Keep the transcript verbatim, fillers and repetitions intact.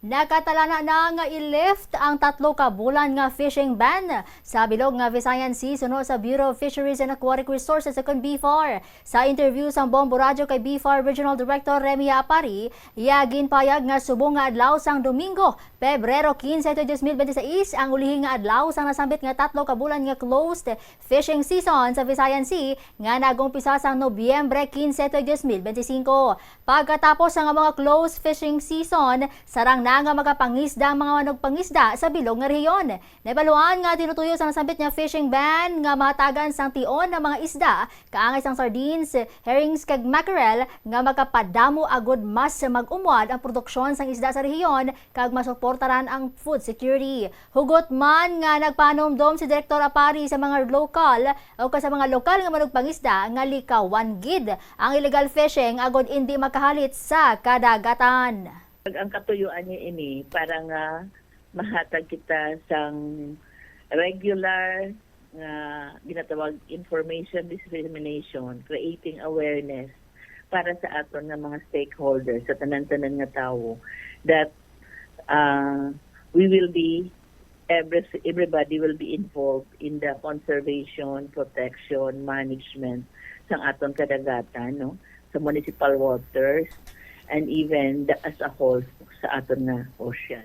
Nakatalana na nga i-lift ang tatlo ka bulan nga fishing ban sa bilog nga Visayan Sea suno sa Bureau of Fisheries and Aquatic Resources o kon BFAR. Sa interview sang Bombo Radyo kay BFAR Regional Director Remy Apari, iya ginpayag nga subong nga adlaw sang Domingo, Pebrero quince, dos mil bente seis, ang ulihi nga adlaw sang nasambit nga tatlo ka bulan nga closed fishing season sa Visayan Sea nga nag-umpisa sang Nobyembre quince, dos mil bente singko. Pagkatapos sang mga closed fishing season, sarang na nga makapangisda ang mga manugpangisda sa bilog nga rehiyon. Nabaluan nga tinutuyo sang nasambit nga fishing ban nga mahatagan sang tion ang mga isda, kaangay sang sardines, herrings, kag mackerel, nga makapadamo agud mas mag-umwad ang produksyon sang isda sa rehiyon kag masuportaran ang food security. Hugot man nga nagpahanumdom si Direktor Apari sa mga lokal o ka sa mga lokal nga manugpangisda nga likawan gid ang illegal fishing agud indi makahalit sa kadagatan. Ang katuyuan niya ini para nga mahatag kita sang regular nga ginatawag information dissemination, creating awareness para sa aton nga mga stakeholders, sa tanan-tanan nga tawo, that uh, we will be every, everybody will be involved in the conservation, protection, management sang aton kadagatan, no, sa municipal waters, and even the, as a whole sa aton nga ocean.